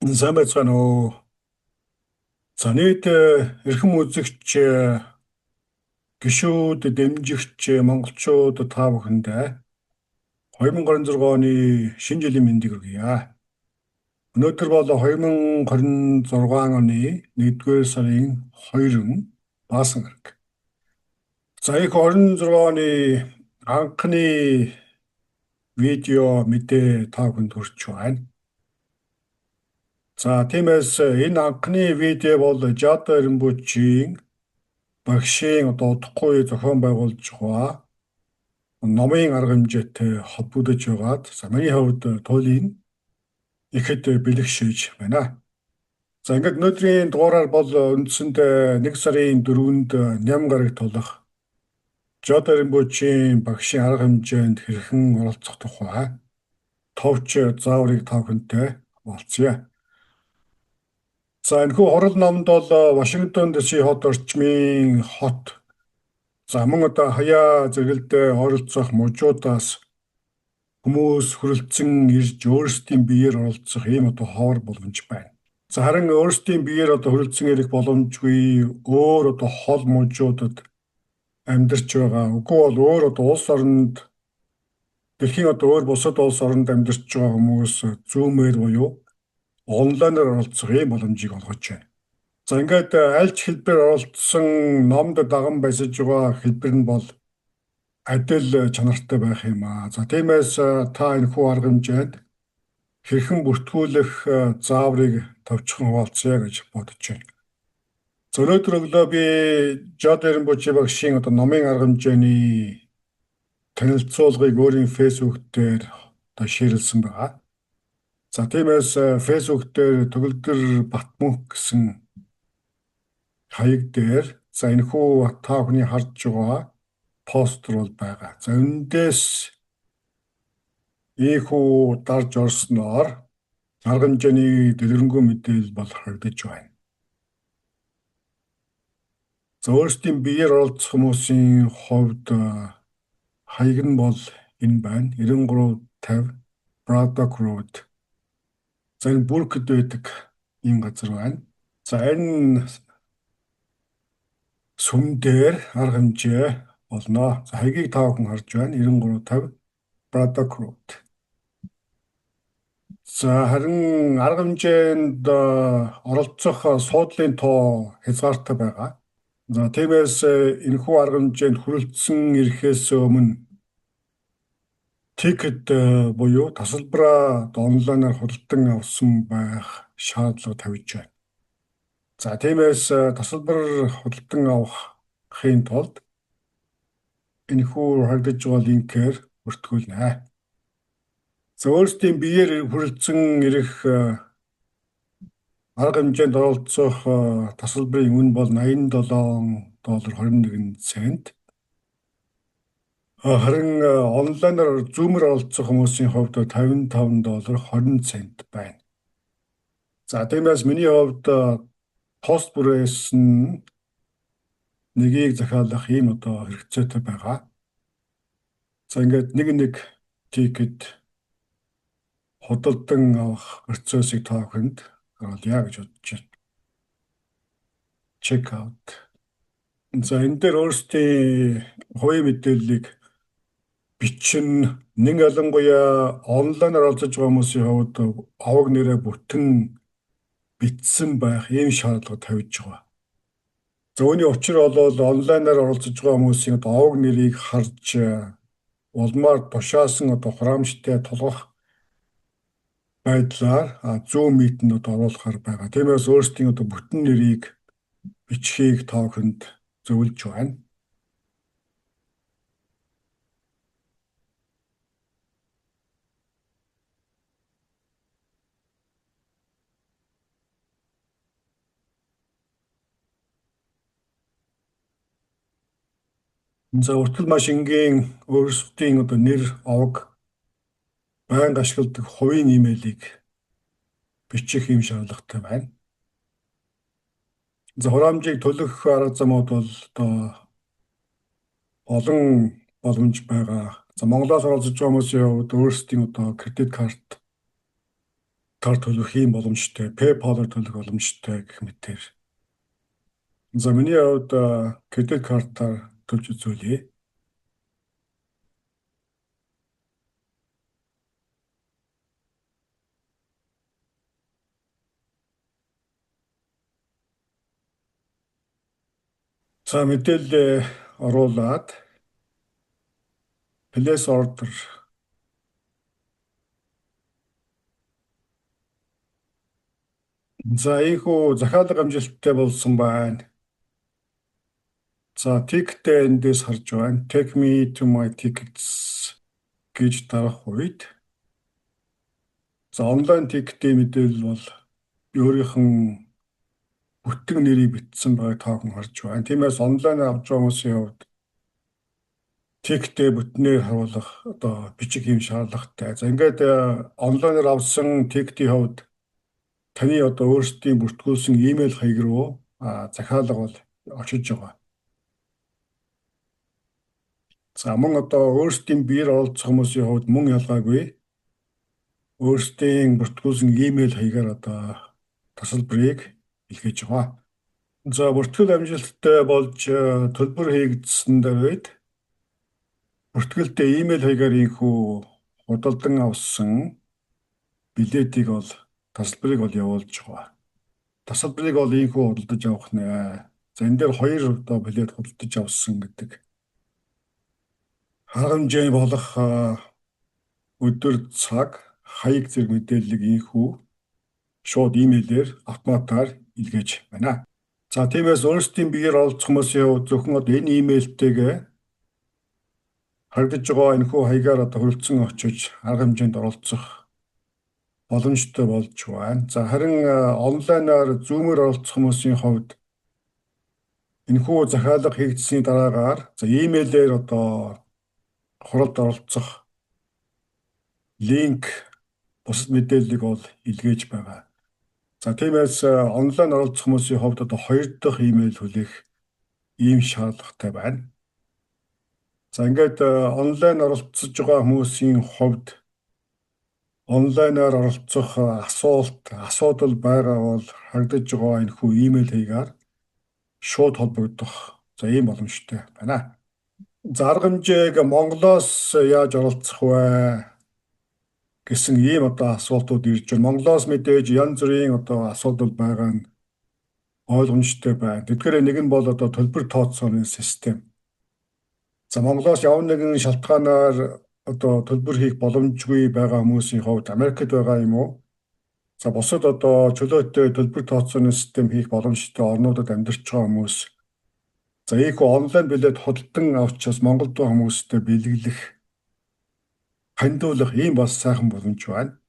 Сайн байцгаана уу? За нийт эрхэм үзэгч, гишүүд, дэмжигч монголчууд та бүхэндээ 2026 оны шинэ жилийн мэндийг хүргье. Өнөөдөр бол 2026 оны 1-р сарын 2 Баасан гараг. За их 26 оны анхны видео мэдээ та бүхэнд хүрч байна. За тиймээс энэ анхны видео бол Жадо Ринпочийн багшийн одоо удахгүй зохион байгуулж байгаа номын арга хэмжээтэй холбогдож байгаад, за миний хувьд туйлын ихэд бэлэгшээж байна. За ингээд өнөөдрийн дугаараар бол үндсэндээ 1 сарын 4-нд Ням гарагт болох Жадо Ринпочийн багшийн арга хэмжээнд хэрхэн оролцох тухай товч зааврыг та бүхэнтэй хуваалцъя. За энэхүү хурал номд бол Вашингтон DC хот орчмын хот, за мөн одоо хаяа зэрэгэлдээ ойролцоох мужуудаас хүмүүс хүрэлцэн ирж өөрсдийн биеэр оролцох ийм одоо ховор боломж байна. За харин өөрсдийн биеэр одоо хүрэлцэн ирэх боломжгүй өөр одоо хол мужуудад амьдарч байгаа. Үгүй бол өөр одоо улс оронд, дэлхийн одоо өөр бусад улс оронд амьдарч байгаа хүмүүс Zoom-ээр буюу онлайнаар оролцох ийм боломжийг олгож байна. За ингээд аль ч хэлбэрээр оролцсон номд даган байсаж байгаа хэлбэр нь бол адил чанартай байх юм аа. За тиймээс та энэхүү арга хэмжээнд хэрхэн бүртгүүлэх зааврыг товчхон хуваалцъя гэж бодож байна. За өнөөдөр өглөө би Жадо Ринпоче багшийн одоо номын арга хэмжээний танилцуулгыг өөрийн Facebook дээр одоо share-лсэн байгаа. За тиймээс Facebook дээр Төгөлдөр Батмөнх гэсэн хаяг дээр за энэхүү та бүхний харж байгаа постэр бол байгаа. За эндээс ийхүү дарж орсноор арга хэмжээний дэлгэрэнгүй мэдээлэл бол харагдаж байна. За өөрсдийн биеэр оролцох хүмүүсийн хувьд хаяг нь бол энэ байна. 9350 Braddock Road. За энэ Бүркэд байдаг ийм газар байна. За энэ сүм дээр арга хэмжээ болно. За хаягийг та бүхэн харж байна. 9350 Braddock Road. За харин арга хэмжээнд оролцох суудлын тоо хязгаартай байгаа. За тиймээс энэхүү арга хэмжээнд хүрэлцэн ирэхээс өмнө ticket буюу тасалбараа онлайнаар худалдан авсан байх шаардлага тавьж байна. За тиймээс тасалбар худалдан авахын тулд энэхүү харагдаж байгаа линкээр бүртгүүлнэ. За өөрсдийн биеэр хүрэлцэн ирэх арга хэмжээнд оролцох тасалбарын үнэ бол 87 доллар 21 цент. Харин онлайнаар Zoom-ээр оролцох хүмүүсийн хувьд 55 доллар 20 цент байна. За тиймээс миний хувьд тус бүрээс нь нэгийг захиалах ийм одоо хэрэгцээтэй байгаа. За ингээд нэг нэг ticket худалдан авах процессыг та бүхэнд харуулъя гэж бодож байна. Check out. За энэ дээр өөрсдийн хувийн мэдээллийг бичин нэг, ялангуяа онлайнаар оролцож байгаа хүмүүсийн хувьд овог нэрээ бүтэн бичсэн байх ийм шаардлага тавьж байгаа. За үүний учир бол онлайнаар оролцож байгаа хүмүүсийн одоо овог нэрийг харж улмаар тушаасан одоо хураамжтай тулгах байдлаар Zoom meeting-д одоо оруулахар байгаа. Тиймээс өөрсдийн одоо бүтэн нэрийг бичихийг та бүхэнд зөвлөж байна. За уртал маш энгийн өөрсдийн одоо нэр, овог, байнга ашигладаг хувийн имэйлийг бичих юм шаардлагатай байна. За хураамжийг төлөх арга замууд бол одоо олон боломж байгаа. За Монголоос оролцож байгаа хүмүүсийн хувьд өөрсдийн одоо кредит карт таар төлөх ийм боломжтой, PayPal-аар төлөх боломжтой гэх мэтээр. За, миний хувьд кредит картаар төлж үзүүлье. За, мэдээлэл оруулаад place order. За, ийнхүү захиалга амжилттай болсон байна. За, ticket эндээс харж байна. Take me to my tickets гэж дарах үед за, онлайн ticket ийн мэдээлэл бол би өөрийнх нь бүтэн нэрийг бичсэн байгааг та бүхэн харж байна. Тиймээс онлайн авч байгаа хүмүүсийн хувьд ticket ээ бүтнээр харуулах, одоо бичих юм шаардлагатай. За, ингээд онлайнаар авсан ticket ийн хувьд таны одоо өөрсдийн бүртгүүлсэн имэйл хаяг руу захиалга бол очиж байгаа. За, мөн одоо өөрсдийн биеэр оролцох хүмүүсийн хувьд мөн ялгаагүй өөрсдийн бүртгүүлсэн имэйл хаягаар одоо тасалбарыг илгээж байгаа. За, бүртгэл амжилттай болж төлбөр хийгдсэн дээр үед бүртгэлдээ имэйл хаягаар ийнхүү худалдан авсан билетийг бол, тасалбарыг бол явуулж байгаа. Тасалбарыг бол ийнхүү худалдаж авах нэ. За, энэ дээр хоёр одоо билет худалдаж авсан гэдэг арга хэмжээ болох өдөр, цаг, хаяг зэрэг мэдээллийг ийнхүү шууд имэйлээр автоматар илгээж байна. За, тиймээс өөрсдийн биеэр оролцох хүмүүсийн хувьд зөвхөн одоо энэ имэйлтэйгээ харагдаж байгаа энэхүү хаягаар одоо хүрэлцэн очиж арга хэмжээнд оролцох боломжтой болж байна. За, харин онлайнаар Zoom-ээр оролцох хүмүүсийн хувьд энэхүү захиалга хийгдсэний дараагаар за имэйлээр одоо хуралд оролцох линк, бусад мэдээллийг бол илгээж байгаа. За, тиймээс онлайн оролцох хүмүүсийн хувьд одоо хоёр дахь имэйл хүлээх ийм шаардлагатай байна. За, ингээд онлайн оролцож байгаа хүмүүсийн хувьд онлайнаар оролцох асуулт, асуудал байгаа бол харагдаж байгаа энэхүү имэйл хаягаар шууд холбогдох за ийм боломжтой байна. За, арга хэмжээг Монголоос яаж оролцох вэ гэсэн ийм одоо асуултууд ирж байна. Монголоос мэдээж янз бүрийн одоо асуудал байгаа нь ойлгомжтой байна. Тэдгээр нэг нь бол одоо төлбөр тооцооны систем. За, Монголоос ямар нэгэн шалтгаанаар одоо төлбөр хийх боломжгүй байгаа хүмүүсийн хувьд Америкт байгаа юм уу? За, бусад одоо чөлөөтэй төлбөр тооцооны систем хийх боломжтой орнуудад амьдарч байгаа хүмүүс за ийнхүү онлайн билет худалдан авч бас Монголд байгаа хүмүүстэй бэлэглэх, хандуулах ийм бас сайхан боломж байна.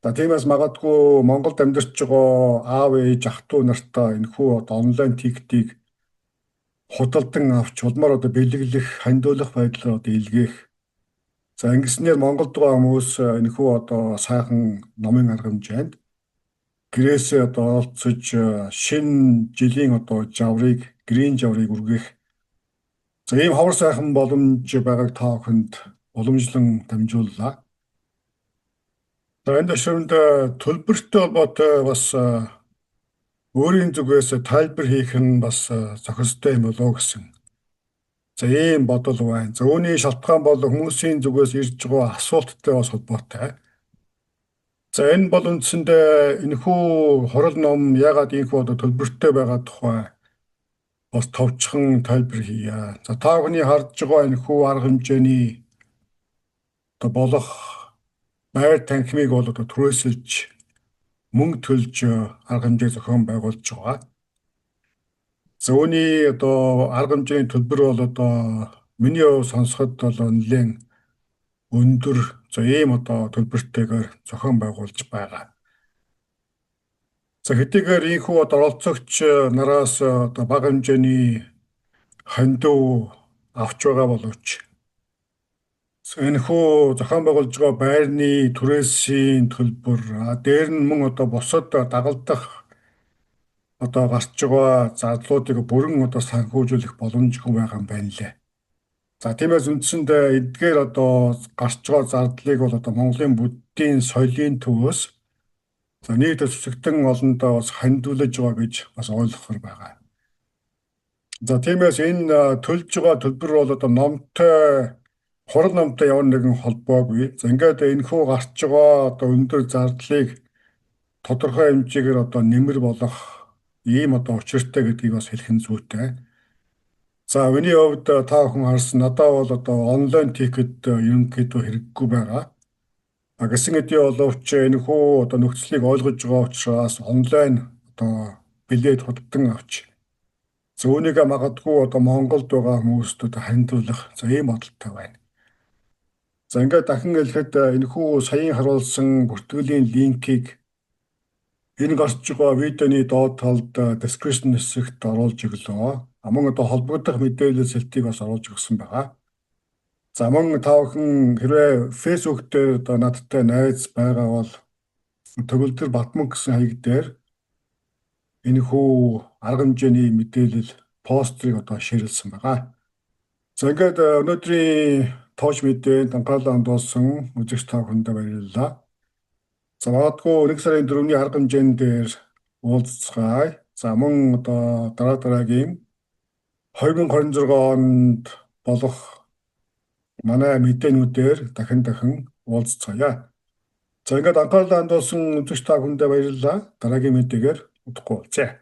За, тиймээс магадгүй Монголд амьдарч байгаа аав ээж, ах дүү нартаа энэхүү одоо онлайн ticket ийг худалдан авч улмаар одоо бэлэглэх, хандуулах байдлаар одоо илгээх. За, ингэснээр Монголд байгаа хүмүүс энэхүү одоо сайхан номын арга хэмжээнд гэрээсээ одоо оролцож шинэ жилийн одоо жаврыг, гэрийн жаврыг үргэх. За, ийм ховор сайхан боломж байгааг та бүхэнд уламжлан дамжууллаа. За, энэ тушрамд төлбөртэй холбоотой бас өөрийн зүгээс тайлбар хийх нь бас зохистой юм болоо гэсэн. За, ийм бодол байна. За, үүний шалтгаан бол хүмүүсийн зүгээс ирж байгаа асуулттай бас холбоотой. За, энэ бол үндсэндээ энэхүү хурал ном яагаад ийхүү одоо төлбөртэй байгаа тухай бас товчхон тайлбар хийе. За, та бүхний харж байгаа энэхүү арга хэмжээний одоо болох байр танхимыг бол одоо түрээсэлж, мөнгө төлж арга хэмжээ зохион байгуулж байгаа. За, үүний одоо арга хэмжээний төлбөр бол одоо миний хувьд сонсоход бол нэлээд өндөр, за ийм одоо төлбөртэйгээр зохион байгуулж байгаа. За, хэдийгээр ийхүү одоо оролцогч нараас одоо бага хэмжээний хандив авч байгаа боловч энэхүү зохион байгуулж байгаа байрны түрээсийн төлбөр, дээр нь мөн одоо бусад дагалдах одоо гарч байгаа зардлуудыг бүрэн одоо санхүүжүүлэх боломжгүй байгаа юм байна лээ. За, тиймээс үндсэндээ эдгээр одоо гарч байгаа зардлыг бол одоо Монголын буддийн соёлын төвөөс, за, нийт өсгөгтөн олондоо бас хандуулж байгаа гэж бас ойлгохоор байгаа. За, тиймээс энэ төлж байгаа төлбөр бол одоо номтой, хурал номтой ямар нэгэн холбоогүй. За, ингээд энэхүү гарч байгаа одоо өндөр зардлыг тодорхой хэмжээгээр одоо нэмэр болох ийм одоо учиртай гэдгийг бас хэлэх нь зүйтэй. За, миний хувьд, та бүхэн харсан, надад бол одоо онлайн ticket ерөнхийдөө хэрэггүй байгаа. А гэсэн хэдий боловч энэхүү одоо нөхцөлийг ойлгож байгаа учраас онлайн одоо билет худалдан авч, за, үүнийгээ магадгүй одоо Монголд байгаа хүмүүст одоо хандуулах, за, ийм бодолтой байна. За, ингээд дахин хэлэхэд энэхүү саяын харуулсан бүртгэлийн линкийг энэ гарч байгаа видеоны доод талд description хэсэгт оруулж өглөө. А мөн одоо холбогдох мэдээлэл сэлтийг бас оруулж өгсөн байгаа. За, мөн та бүхэн хэрвээ Facebook дээр одоо надтай найз байгаа бол Төгөлдөр Батмөнх гэсэн хаяг дээр энэхүү арга хэмжээний мэдээлэл постерыг одоо share лсэн байгаа. За, ингээд өнөөдрийн тооч мэдээнд анхаарлаа хандуулсан үзэгч та бүхэндээ баярлалаа. За, магадгүй 1 сарын 4-ний арга хэмжээн дээр уулзцгаая. За, мөн одоо дараа дараагийн 2026 онд болох манай мэдээнүүдээр дахин дахин уулзцгаая. За, ингээд анхаарлаа хандуулсан үзэгч та бүхэндээ баярлалаа. Дараагийн мэдээгээр удахгүй уулзъя.